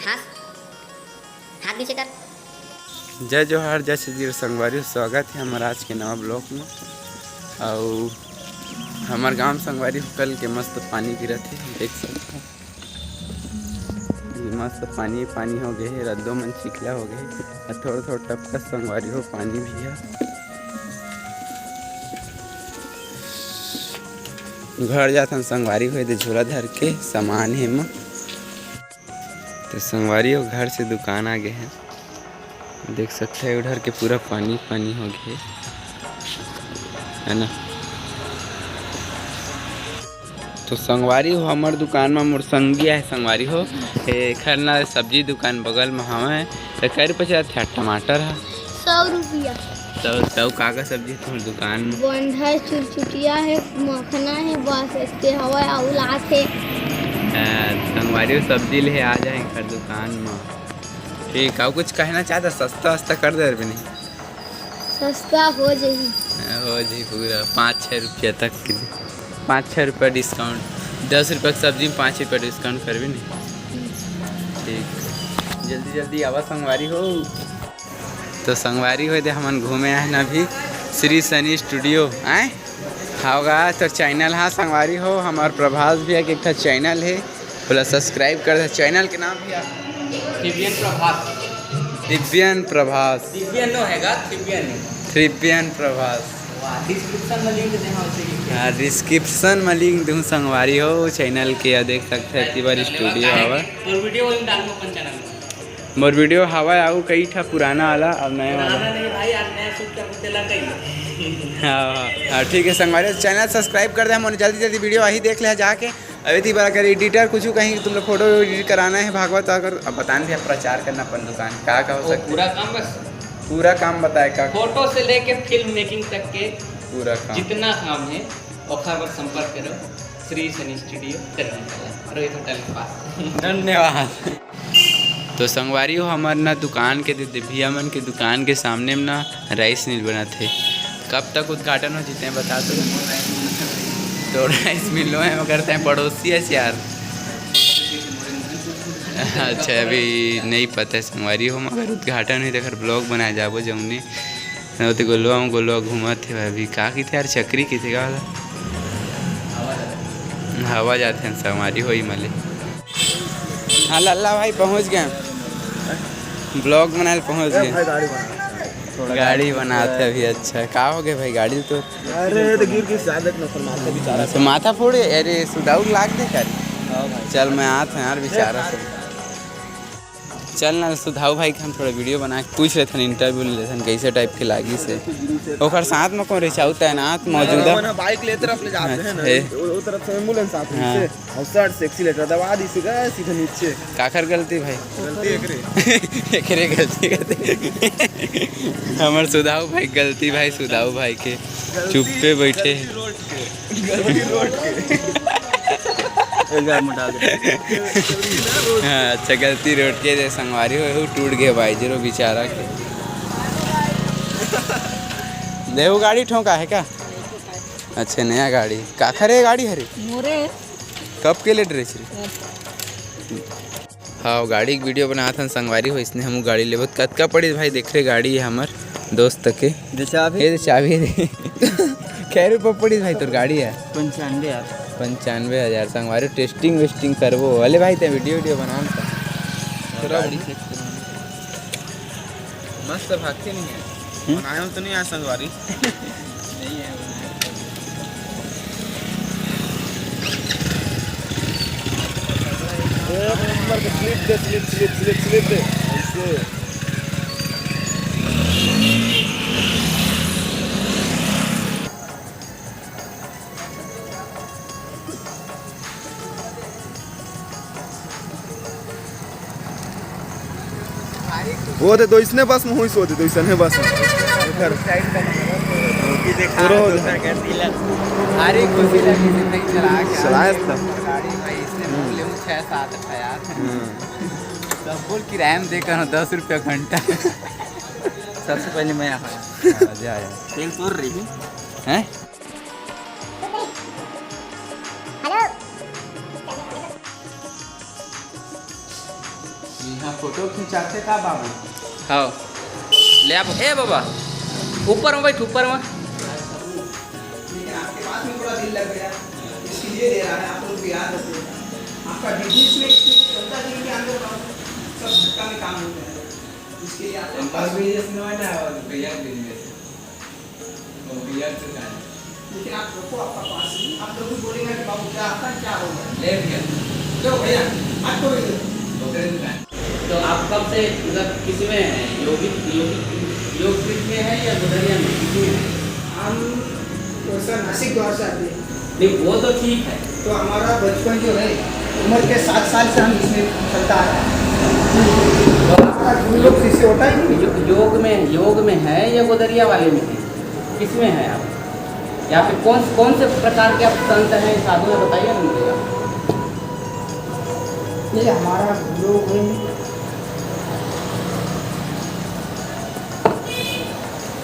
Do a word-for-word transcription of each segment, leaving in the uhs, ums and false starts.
हाथ, हाथ नीचे कर। जय जोहार, जय छत्तीसगढ़ संगवारी हो, स्वागत हे हमर आज के नवा ब्लॉग में। अउ हमर गांव संगवारी हो, कल के मस्त पानी गिरत हे, देख सकत हो। ये मस्त पानी, पानी हो गए हे, रद्दो मन चिखला हो गए हे, अउ थोड़ा थोड़ा टपकत संगवारी हो पानी भी हे। घर जाथन संगवारी हो, दे झोला धर के सामान हे म। तो संगवारी हो, घर से दुकान आ गए हे, देख सकते हैं उधर के पूरा पानी पानी हो गए, है ना। तो संगवारी हो, हमर दुकान में मोर संगी आहे संगवारी हो, एखर ना सब्जी दुकान बगल में हवे। तो कै रुपया चलत हे टमाटर ह? सौ रुपया। तो, तो का का सब्जी हे तुम्हर दुकान में? बंधा हे, चुरचुटिया हे, मखना हे, बस एतके हवय, अउ लात हे। हाँ, संगवारी हो, सब्जी ले आ जाए एकर दुकान में। ठीक, अउ कुछ कहना चाहता, सस्ता वस्ता कर दे अरविंद। सस्ता हो जाही। हाँ, हो जाही पूरा पाँच छः रुपया तक के, पाँच छः रुपया डिस्काउंट, दस रुपया के सब्जी में पाँच रुपया डिस्काउंट करबे नहीं। ठीक, जल्दी जल्दी आवा संगवारी हो। तो संगवारी हो दे, हमन घूमे आए ना अभी श्री सनी स्टूडियो आए। हाँ गा, तो चैनल हाँ संगवारी हो, हमार प्रभास भैया के एक ठा चैनल हे, बोला सब्सक्राइब कर दे। चैनल के नाम भैया? दिव्यन प्रभास। दिव्यन प्रभास। दिव्यन नो हैगा, दिव्यन। दिव्यन प्रभास। वाह, डिस्क्रिप्शन में लिंक दे, हाँ, उसे लिख के। हाँ, डिस्क्रिप्शन में लिंक दूँ संगवारी हो चैनल के, या देख सकते हैं, एक बार स्टूडियो आवा। और वीडियो वही डालूँ अपन चैनल में। मोर वीडियो हवा आऊ कई ठा पुराना वाला, अब नया वाला। पुराना नहीं भाई, आज नया शूट करके चला गई। हाँ, हाँ, हाँ, ठीक है संगवारी, चैनल सब्सक्राइब कर दे, हम जल्दी जल्दी वीडियो वही देख ले जाके। अभी ती बार अगर एडिटर कुछ कहीं तुम लोग फोटो एडिट कराना है भागवत, अगर अब बतान भी प्रचार करना अपन दुकान का का हो वो सकता है? पूरा काम बस। पूरा काम बताए का? फोटो से लेके फिल्म मेकिंग तक के पूरा काम। जितना काम है, ओखर बर संपर्क करो श्री सनी स्टूडियो, धर्मशाला, रोहित होटल के पास। धन्यवाद। तो संगवारी हो, हमर ना दुकान के दे, दे भैया मन के दुकान के सामने में ना राइस मिल बनत हे। कब तक उद्घाटन हो जिते बता दो। तो राइस मिल लो है, मगर तय पड़ोसी है यार। अच्छा, अभी नहीं पता है संगवारी हो, मगर उद्घाटन हुई तो ब्लॉग बनाए जाबो जौने। ओती गोलवा में गोलवा घूमत हे भाई। अभी का कहिथे यार, चक्री कहिथे का वाला? हवा जाथे संगवारी होई मले। हाँ लल्ला भाई पहुँच गए, ब्लॉग बनाए पहुँच गए। गाड़ी बनाते अभी। अच्छा का हो गए भाई गाड़ी तो? अरे तो गिर गिर ज्यादा नफर मारता बेचारा। अच्छा, माथा फोड़े? अरे सुधाऊ लाग दे कर। चल मैं आत हूँ यार बेचारा से। चल ना सुधाऊ भाई के हम थोड़ा वीडियो बना के पूछ लेथन, इंटरव्यू ले लेथन, कैसे टाइप के लागी से। ओकर साथ में कौन रही? चाहू तैनात मौजूदा। बाइक ले तरफ ले जाते हैं ना, अच्छा, हे। वो, वो तरफ से एम्बुलेंस आती है। हाँ। और शर्ट से एक्सीलेटर दबा दी, सीधा सीधा नीचे। काकर गलती भाई? गलती एकरे। एकरे गलती करते। हमर सुधाऊ भाई गलती भाई, सुधाऊ भाई के गलती, चुप्पे बैठे। गलती रोड के। गलती रोड के। एक बार मोटा के। हाँ, अच्छा, गलती रोड के जे संगवारी हो, वो टूट गए भाई, जरो बेचारा के। देहू गाड़ी ठोंका है क्या? अच्छा, नया गाड़ी। काखर हे गाड़ी हरे? मोरे। कब के ले ड्रेस रे? हाँ, गाड़ी के वीडियो बनात हन संगवारी हो, इसने हमू गाड़ी लेबो। कतका पड़िस भाई? देख रे, गाड़ी है हमर दोस्त के। दे चाबी। ए, दे चाबी दे। कै रुपया पड़िस भाई तोर गाड़ी है? पंचानवे यार। पंचानवे हजार संगवारी, टेस्टिंग वेस्टिंग करबो। अले भाई, ते वीडियो वीडियो बना न। गाड़ी चेक करो। मस्त भागते नहीं है। हम्म? बनाए हो तो नहीं आया संगवारी? नहीं है, बनाए हो तो। एक नंबर के स्लिप दे, स्लिप, स्लिप, स्लिप, स्लिप दे। ऐसे। वो दे, तो इसने बस में हुई सो दे, तो इसने बस में। इधर। रोकी देखा, पूरा हो दोसर गया। के दिला। भारी खुशी लगी, जितना ही चला के चलाया था। गाड़ी भाई, इसने हम्म। बोल ले, छः सात अठारह। हम्म। सब बोल किराया में देकर दस रुपया घंटा। सबसे पहले मैं यहाँ। हाँ, जा, जा। तेल तोड़ रही है। हैं? हेलो। यहाँ फोटो खिंचाते का बाबू? हाँ, ले आप। ए बाबा, ऊपर में बैठ, ऊपर में। लेकिन आपके बात में थोड़ा दिल लग गया, इसके लिए दे रहा है, आप लोग भी याद रखिएगा। आपका बिजनेस में इसमें चलता नहीं कि अंदर का सब धक्का में काम हो जाएगा, इसके लिए आप लोग पास बिजनेस नहीं है, भैया बिजनेस। वो भैया से जाने। लेकिन आप रखो आपका पास ही, आप लोग भी बोलेंगे कि बाबू क्या आता है, क्या होगा। ले भैया। लो भैया, हाथ को भी दो। वो करेंगे। तो आप कब से, मतलब, किस में हैं? योगी, योगी, योग पीठ में है या गोदरिया में, किस में है? हम वैसा नासिक द्वार से आते हैं। नहीं, वो तो ठीक है। तो हमारा बचपन जो है, उम्र के सात साल से हम इसमें चलता आ रहा है। तो हमारा गुरु लोग शिष्य होता है कि नहीं? यो-, योग में, योग में है या गोदरिया वाले में है? किस में है आप? या फिर कौन, कौन से प्रकार के आप संत हैं, साधु हैं, बताइए ना मुझे आप। ये हमारा गुरु लोग है।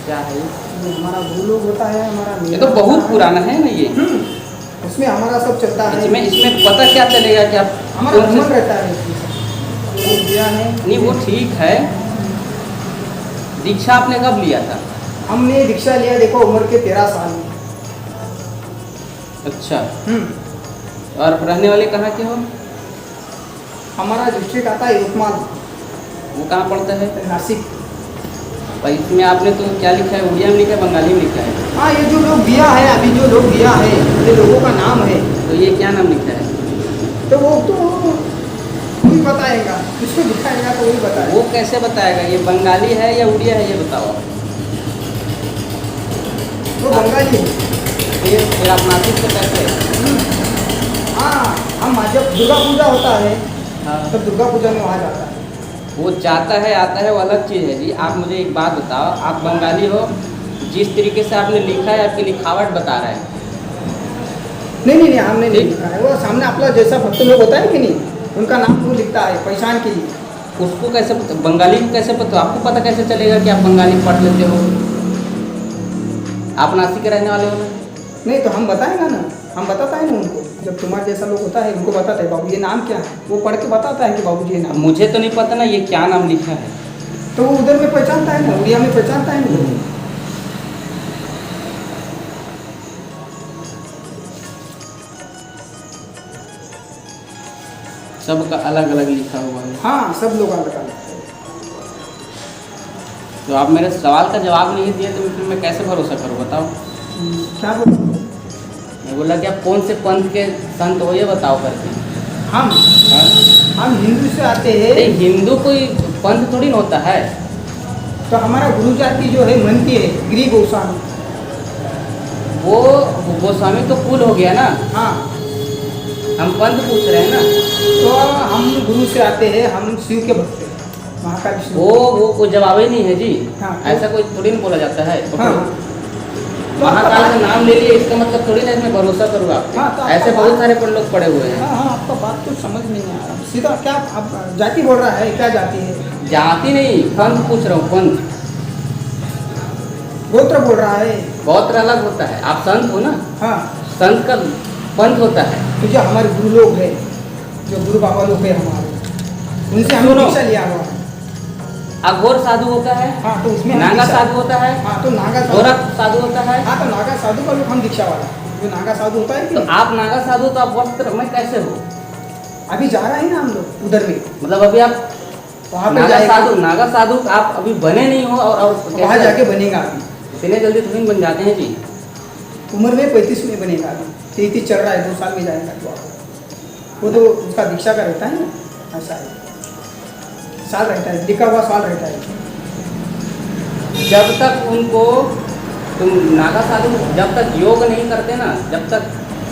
क्या है ये? ये हमारा गुरु लोग होता है, हमारा ये तो नियम बहुत होता है। पुराना है ना ये। हम्म, उसमें हमारा सब चलता है। इसमें, इसमें पता क्या चलेगा कि आप हमारा कौन से धर्म रहता है इसमें। जो दिया है। नहीं, वो ठीक है। दीक्षा आपने कब लिया था? हमने दीक्षा लिया, देखो, उम्र के तेरह साल में। अच्छा। हम्म। और रहने वाले कहाँ के हो? हमारा डिस्ट्रिक्ट आता है यवतमाल। वो कहाँ पड़ता है? नासिक। भाई, इसमें आपने तो क्या लिखा है, उड़िया में लिखा है, बंगाली में लिखा है? हाँ, ये जो लोग दिया है, अभी जो लोग दिया है, ये लोगों का नाम है। तो ये क्या नाम लिखा है? तो वो तो वही बताएगा, उसको दिखाएगा तो वही बताएगा। वो कैसे बताएगा, ये बंगाली है या उड़िया है, ये बताओ आप। वो बंगाली है। ये फिर आप नासिक से कैसे? हम्म। हाँ, हम जब दुर्गा पूजा होता है, हाँ। तब दुर्गा पूजा में वहाँ जाता है। वो जाता है, आता है, वो अलग चीज़ है जी। आप मुझे एक बात बताओ, आप बंगाली हो, जिस तरीके से आपने लिखा है, आपकी लिखावट बता रहा है। नहीं, नहीं, नहीं, हमने नहीं ठीक। लिखा है। वो सामने अपना जैसा भक्त लोग होता है कि नहीं, उनका नाम वो लिखता है पहचान के लिए। उसको कैसे पता, बंगाली को कैसे पता, आपको पता कैसे चलेगा कि आप बंगाली पढ़ लेते हो? आप नासिक के रहने वाले हो ना? नहीं, तो हम बताएगा ना, हम बताता है ना उनको। जब तुम्हारे जैसा लोग होता है, उनको बताता है, "बाबू, ये नाम क्या है?" वो पढ़ के बताता है कि, "बाबू जी, ये नाम।" मुझे तो नहीं पता ना, ये क्या नाम लिखा है। तो वो उधर में पहचानता है ना, उड़िया में पहचानता है ना। सबका अलग-अलग लिखा हुआ है। हाँ, सब लोग अलग-अलग। तो आप मेरे सवाल का जवाब नहीं दिए, तो फिर मैं कैसे भरोसा करूँ, बताओ? हम्म, क्या बोल? मैं बोला कि आप कौन से पंथ के संत हो, ये बताओ करके। हम? हाँ? हम हिंदू से आते हैं। नहीं, हिंदू कोई पंथ थोड़ी ना होता है। तो हमारा गुरु जाति जो है, मनती है, गिरी गोस्वामी। वो गोस्वामी तो कुल हो गया ना? हाँ। हम पंथ पूछ रहे हैं ना। तो हम गुरु से आते हैं, हम शिव के भक्त हैं, महाकाल शिव। वो, वो कोई जवाब ही नहीं है जी। हाँ, तो ऐसा कोई थोड़ी ना बोला जाता है। हाँ, हाँ। तो आपका महाकाल का बात नाम ले लिया, इसका मतलब थोड़ी ना इसमें भरोसा करूँगा आपको। हाँ, तो आपका ऐसे बहुत बात सारे पर लोग पड़े हुए हैं। हाँ, हाँ, आपका बात तो समझ में नहीं आ रहा। सीधा क्या आप जाति बोल रहा है, क्या जाति है? जाति नहीं, पंथ पूछ रहा हूँ, पंथ। गोत्र बोल रहा है। गोत्र अलग होता है, आप संत हो ना? हाँ। संत का पंथ होता है। तो जो हमारे गुरु लोग हैं, जो गुरु बाबा लोग हैं हमारे, उनसे हमने सुनो। दीक्षा लिया हुआ है। अघोर साधु होता है, हाँ, तो उसमें हम नागा दीक्षा साधु होता है, हाँ, तो नागा साधु गोरख साधु होता है। हाँ, तो नागा साधु का लोग हम दीक्षा वाला, जो नागा साधु होता है कि तो नहीं? आप नागा साधु, तो आप वस्त्र में कैसे हो? अभी जा रहे हैं ना हम लोग उधर में। मतलब अभी आप वहाँ पे नागा जाएगा। साधु, नागा साधु आप अभी बने नहीं हो और, और वहाँ कैसे? जाके बनेगा अभी। इतने जल्दी थोड़ी बन जाते हैं जी। उम्र में पैंतीस में बनेगा अभी, तैंतीस चल रहा है, दो साल में जाएगा तो आप। वो तो उसका दीक्षा का रहता है ना, ऐसा है, साल रहता है, लिखा हुआ साल रहता है। जब तक उनको, तुम नागा साधु जब तक योग नहीं करते ना, जब तक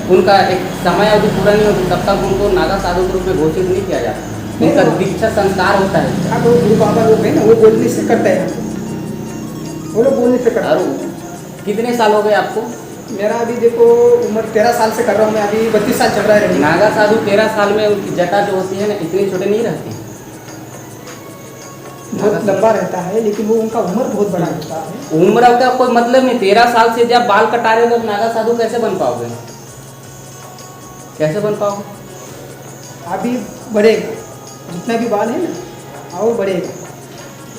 उनका एक समय अवधि पूरा नहीं होती, तब तक उनको नागा साधु के रूप में घोषित नहीं किया जाता। नहीं, उनका वो दीक्षा संस्कार होता है। हाँ, तो गुरु बाबा लोग हैं ना, वो बोलने से करते हैं, वो लोग बोलने से करते हैं। और कितने साल हो गए आपको? मेरा अभी देखो, उम्र तेरह साल से कर रहा हूँ मैं, अभी बत्तीस साल चल रहा है रनिंग। नागा साधु तेरह साल में उनकी जटा जो होती है ना, इतनी छोटी नहीं रहती। बहुत लंबा रहता है, लेकिन वो उनका उम्र बहुत बड़ा होता है। उम्र का कोई मतलब नहीं। तेरह साल से जब बाल कटा रहे हो, तो नागा साधु कैसे बन पाओगे? कैसे बन पाओगे? अभी बढ़ेगा, जितना भी बाल है ना, हाँ, वो बढ़ेगा।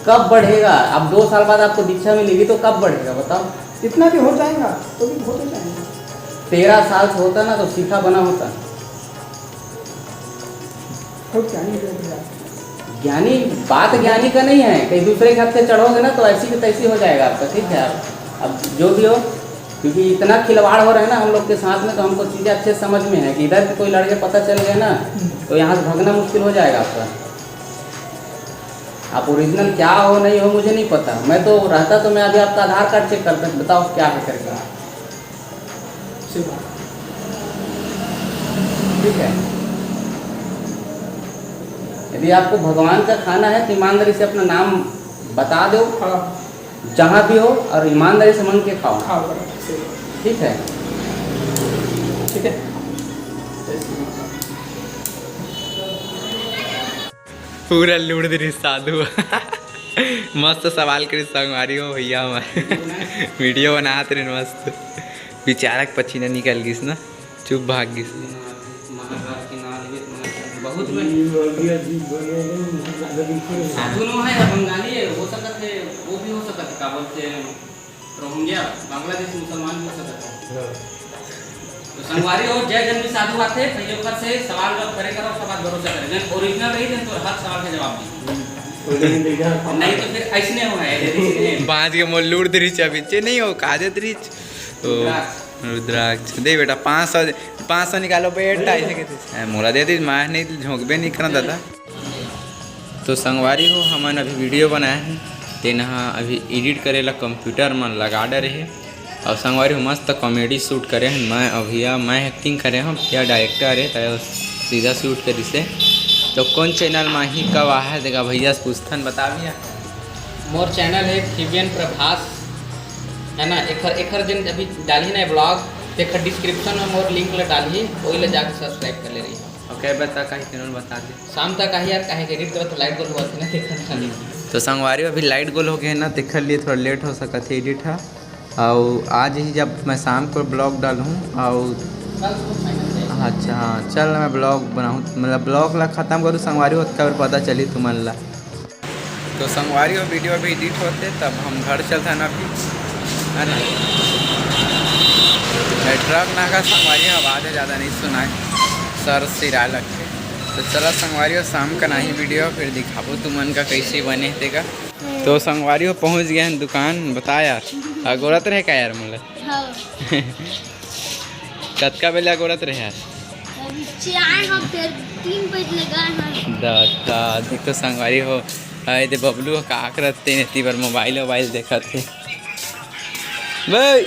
कब बढ़ेगा? अब दो साल बाद आपको दीक्षा मिलेगी तो कब बढ़ेगा, बताओ? इतना भी हो जाएगा तो भी होते जाएंगे। तेरह साल से होता ना तो सीखा बना होता। बहुत ज्ञानी हो गया भैया। ज्ञानी, बात ज्ञानी का नहीं है, कहीं दूसरे के हाथ से चढ़ोगे ना तो ऐसी की तैसी हो जाएगा आपका, ठीक है? अब जो भी हो, क्योंकि इतना खिलवाड़ हो रहा है ना हम लोग के साथ में, तो हमको चीज़ें अच्छे समझ में है कि इधर से कोई लड़के पता चल गया ना, तो यहाँ से भागना मुश्किल हो जाएगा आपका। आप ओरिजिनल क्या हो नहीं हो मुझे नहीं पता, मैं तो रहता तो मैं अभी आपका आधार कार्ड चेक करता, बताओ क्या है करके। ठीक है, यदि आपको भगवान का खाना है तो ईमानदारी से अपना नाम बता दो, हाँ। जहाँ भी हो, और ईमानदारी से मांग के खाओ। खाओ, बराबर, सही बात। ठीक है। ठीक है। पूरा लूट दे रही साधु। मस्त सवाल करी संगवारी हो भैया, हमारे वीडियो बनात रहे मस्त। बेचारा के पसीना निकल गिस ना, चुप भाग गिस। महाराज के नाम लेवे तो महाराज बहुत में। साधु नो है या बंगाली है, हो सकत है, वो भी हो सकत है, का बोलते हैं, रोहिंग्या, बांग्लादेश मुसलमान भी हो सकत है। हाँ। तो संगवारी हो, जय जन भी साधु बात है, पहले ऊपर से सवाल जब करे करो, उसके बाद भरोसा करे। जन ओरिजिनल रही, जन तो हर सवाल का जवाब दी। नहीं तो फिर ऐसने हो है, ऐसे नहीं। बांच के मोर लूट दे रिच अभी, चे नहीं हो, का देत रिच। तो रुद्राक्ष। रुद्राक्ष, दे बेटा, पाँच सौ, पाँच सौ निकालो बेटा, ऐसे कहते। ए, मोला दे दी, मैं नहीं, झोंकबे नहीं करना दादा। तो संगवारी हो, हमन अभी वीडियो बनाए हैं, तेन ह अभी एडिट करे ला कंप्यूटर मन लगा डरे हे। और संगवारी हो, मस्त कॉमेडी शूट करे हैं, मैं और भैया, मैं एक्टिंग करे हूँ, भैया डायरेक्टर है, तो सीधा शूट करिस हे। तो कौन चैनल में ही कब आहे, देखा भैया से पूछथन, बता भैया। मोर चैनल है थिबियन प्रभास, है ना, एखर, एखर जिन अभी डालही ना ब्लॉग, तेखर डिस्क्रिप्शन में मोर लिंक ला डालही, वही ला जाके सब्सक्राइब कर ले रही। ओके, बता, कहीं तेनों बता दे। शाम तक आही यार, काहे के एडिट करत लाइट गोल होवत हे ना, देखत हन। तो संगवारी अभी लाइट गोल हो गए ना, तेखर लिए थोड़ा लेट हो सकत है एडिट हा। और आज ही जब मैं शाम को ब्लॉग डालूँ और कल तो फाइनल है। अच्छा, हाँ, चल मैं ब्लॉग बनाऊँ, मतलब ब्लॉग ला ख़त्म करूँ संगवारी हो, तब पता चली तुमन ला। तो संगवारी हो, वीडियो अभी एडिट होते तब हम घर चलते हैं ना अभी, है ना। ये ट्रक ना का संगवारी आवाज़ है, ज़्यादा नहीं सुनाए, सर सिरा लगते। तो चला संगवारी हो, शाम का नाही वीडियो, फिर दिखाबो तुमन का कैसे बने तेगा। तो संगवारी हो, पहुँच गए हैं दुकान। बता यार, अगोरत रहे का यार मोला? हाँ। कतका बेला अगोरत रहे यार? अभी चार हम फिर तीन बज लगा है। दादा, देख तो संगवारी हो, आए दे बबलू का आकरत ते नेती बर मोबाइल, मोबाइल देखत हे। भाई,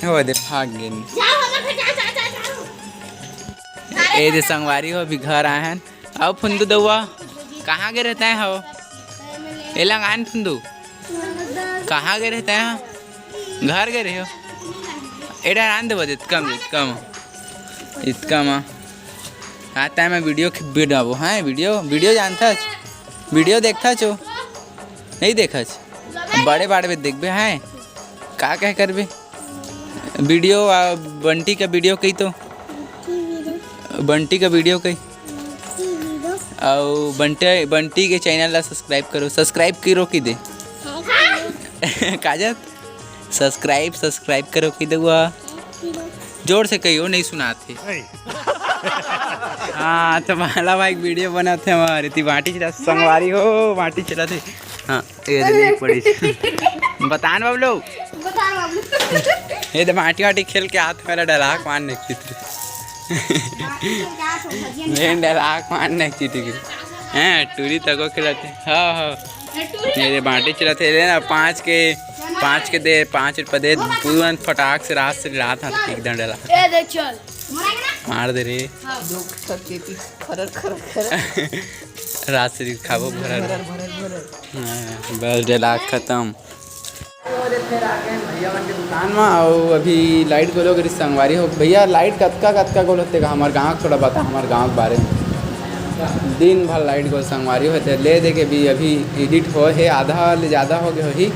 हो दे भाग गेन। जाओ, हम फिर जा, जा, जा, जा। ए दे संगवारी हो, अभी घर आए हैं। आओ फुंदू दउआ, कहाँ गे रहे तैं हव? ए लंगान फुंदू, कहाँ गे रहे तैं? घर गे रहे हो? ए डहर आन देबो, इतका में, इतका में, इतका में। हाँ, तैं मैं वीडियो बनाबो, हाँ, वीडियो, वीडियो जानथस? वीडियो देखथस ओ? नहीं देखस? बड़े बाड़बे देखबे, हाँ? का कहे करबे? वीडियो, आ, बंटी का वीडियो कही तो। बंटी का वीडियो कही। अउ बंटे, बंटी के चैनल ला सब्सक्राइब करो, सब्सक्राइब करो कि दे। काजल, सब्सक्राइब, सब्सक्राइब करो कि दउआ। जोर से कहियो, नहीं सुनात हे। हाँ, तो माला भाई वीडियो बनात हे हमारे, ती बाटी चला संगवारी हो, बाटी चला थे। हाँ। ए दे, देख पड़ी। बता ना बबलू। बता ना बबलू। ए दे, माटी वाटी खेल के हाथ मेरा डलाक मारने की थी। मैं डलाक मारने की थी। हैं, टूरी तको खिलाते। हाँ, हाँ। ये दे, बाटी चलाते ले ना, पाँच के, पाँच के दे, पाँच रुपये दे, तुरंत फटाक से रात से रात हाथ एकदम डला। ए दे, चल। मार दे रे। हाँ। खरर, खरर, खरर। रात से खाबो भरर। भरर, भरर, भरर। हाँ, बस डायलॉग खत्म। अरे, फेर आ गए भैया मन के दुकान में, अउ अभी लाइट गोलो करी संगवारी हो। भैया, लाइट कतका, कतका गोल होते का? हमार गाँव थोड़ा बता, हमार गाँव के बारे में। दिन भर लाइट गोल संगवारी होते, ले दे के भी अभी एडिट हो हे, आधा ले ज़्यादा हो गए होही,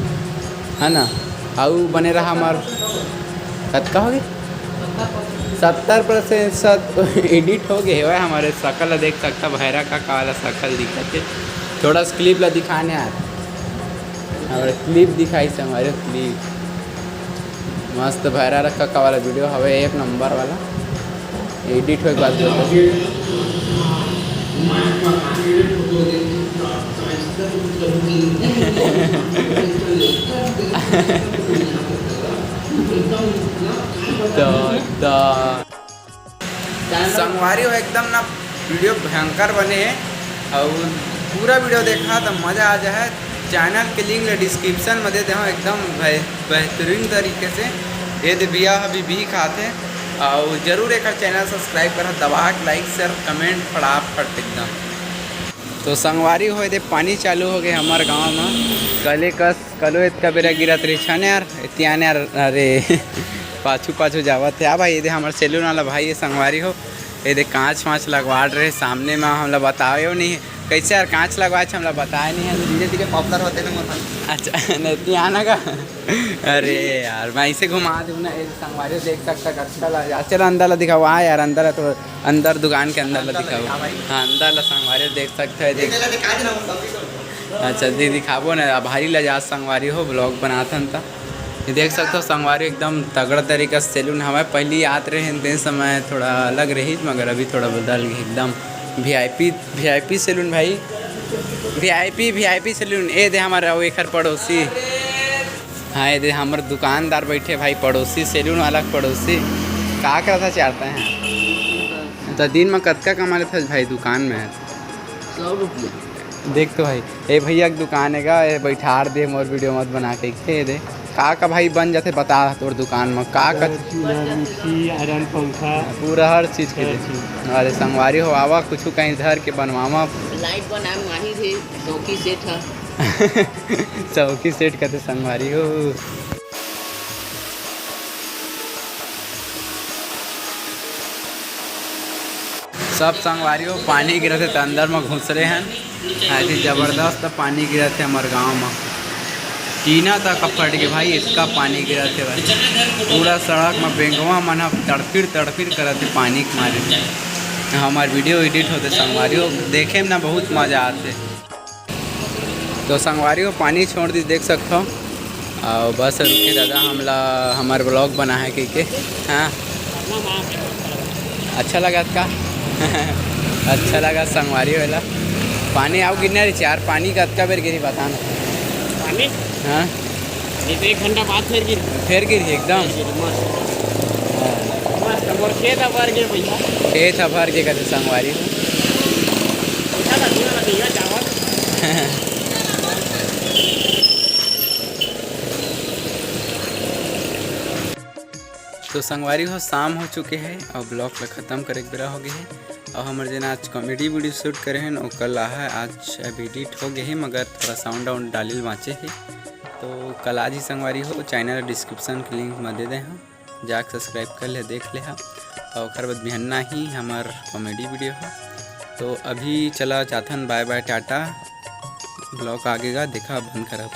है ना? अउ बने रहा हमार, कतका हो गए? सत्तर प्रतिशत एडिट हो गए हवय। हमर सकल ला देख सकथा, भैरा काका वाला सकल दिखत हे। थोड़ा सा क्लिप ला दिखाने यार, हमर क्लिप दिखाई से हमर क्लिप मस्त भैरा काका वाला वीडियो हवे, एक नंबर वाला। एडिट होए के बाद बताओ। तो, तो संगवारी हो, एकदम ना वीडियो भयंकर बने हे, अउ पूरा वीडियो देखा त मजा आ जाए। चैनल के लिंक ल डिस्क्रिप्शन में दे देहूँ, एकदम बेह-, बेहतरीन तरीके से। ये दे भैया अभी भी खाते, अउ जरूर एक चैनल सब्सक्राइब करा, दबा के लाइक शेयर कमेंट फटाफट एकदम। तो संगवारी हो, ये दे पानी चालू हो गए हमार गाँव में। कले कस, कलो इतका बेरा गिरत रही छाने यार, इतियाने यार, अरे पाछू पाछू जावत है। आ भाई, ये दे हमार सैलून वाला भाई है संगवारी हो, ये दे कांच वांच लगवात रहे सामने में, हमला बताए नहीं है। कैसे यार कांच लगवाए छे, हमला बताए नहीं है। धीरे धीरे पॉपुलर होते ना मोर भाई। अच्छा, नहीं आना का। अरे यार, मैं इसे घुमा दूँ ना, ये संगवारी हो देख सकता, अच्छा ला यार। चलो अंदर ला दिखाओ, आ यार अंदर ला, तो अंदर दुकान के अंदर ला अंदर ला दिखाओ। दिखा भाई। हाँ, अंदर ला संगवारी हो देख सकता है, देख। ये ला दिखा देना, वो सब्जी को। अच्छा, दे दिखाबो ना, अब भारी ला जा संगवारी हो, ब्लॉग बनात हन त। ये देख सकते हो संगवारी, एकदम तगड़ा तरीका से सैलून हवय। पहली आत रहे तेन समय थोड़ा अलग रही, मगर अभी थोड़ा बदल गई एकदम। V I P, V I P salon भाई, V I P, V I P salon. ए दे हमारा वो एकर पड़ोसी, हाँ, ये दे हमर दुकानदार बैठे भाई, पड़ोसी, सैलून वाला के पड़ोसी। का करत हस यार तैं? त दिन में कतका कमा लेथस भाई दुकान में? सौ रुपया। देख तो भाई, ए भैया के दुकान है गा, ए बैठार दे मोर वीडियो मत बना के, के दे। का का भाई बन जाथे बता तोर दुकान में, का का? चूल्हा, मिक्सी, आयरन, पंखा। पूरा हर चीज के हर दे। चीज। अरे संगवारी हो, आवा कुछ कहीं धर के बनवावा। लाइट बनाए माहिर हे, सौखी सेठ ह। सौखी सेठ कहते संगवारी हो। सब संगवारी हो, पानी गिरत हे त अंदर म घुसरे हन। अति जबरदस्त पानी गिरत हे हमर गांव म। टीना तक फट गे भाई, इतका पानी गिरत हे भाई। पूरा सड़क म बेंगवा मन ह तड़फिर तड़फिर करत हे पानी के मारे। हमर वीडियो एडिट होथे संगवारी हो, देखे म ना बहुत मजा आथे। तो संगवारी हो, पानी छोड़ दी, देख सकथव। अउ बस रुके दादा, हमला हमर ब्लॉग बना है कहिके। हाँ, अच्छा लगा का? अच्छा लगा संगवारी हो एला। पानी अउ गिरना रही यार, पानी कतका बेर गिरी बता ना। पानी? हाँ, ये तो एक घंटा बाद फिर गिर। फिर गिरी एकदम। मस्त। हाँ। मस्त, मोर खेत ह भर गे भैया। खेत ह भर गे कहते संगवारी हो। अच्छा लग रहा है भैया चावल। तो संगवारी हो, शाम हो चुके हे अउ ब्लॉग ला खत्म करे के बेरा हो गए हे। अउ हमर जेन आज कॉमेडी वीडियो शूट करे हन, ओकर ला है आज अब एडिट हो गए हे, मगर थोड़ा साउंड वाउंड डाले ल बाँचे हे। तो कल आज ही संगवारी हो, चैनल डिस्क्रिप्शन के लिंक में दे दे हूँ, जाके सब्सक्राइब कर ले, देख ले हा। अउ ओकर बाद बिहन्ना ही हमर कॉमेडी वीडियो हो। तो अभी चला जाथन, बाय बाय टाटा। ब्लॉग आगे गा देखा, बंद करब।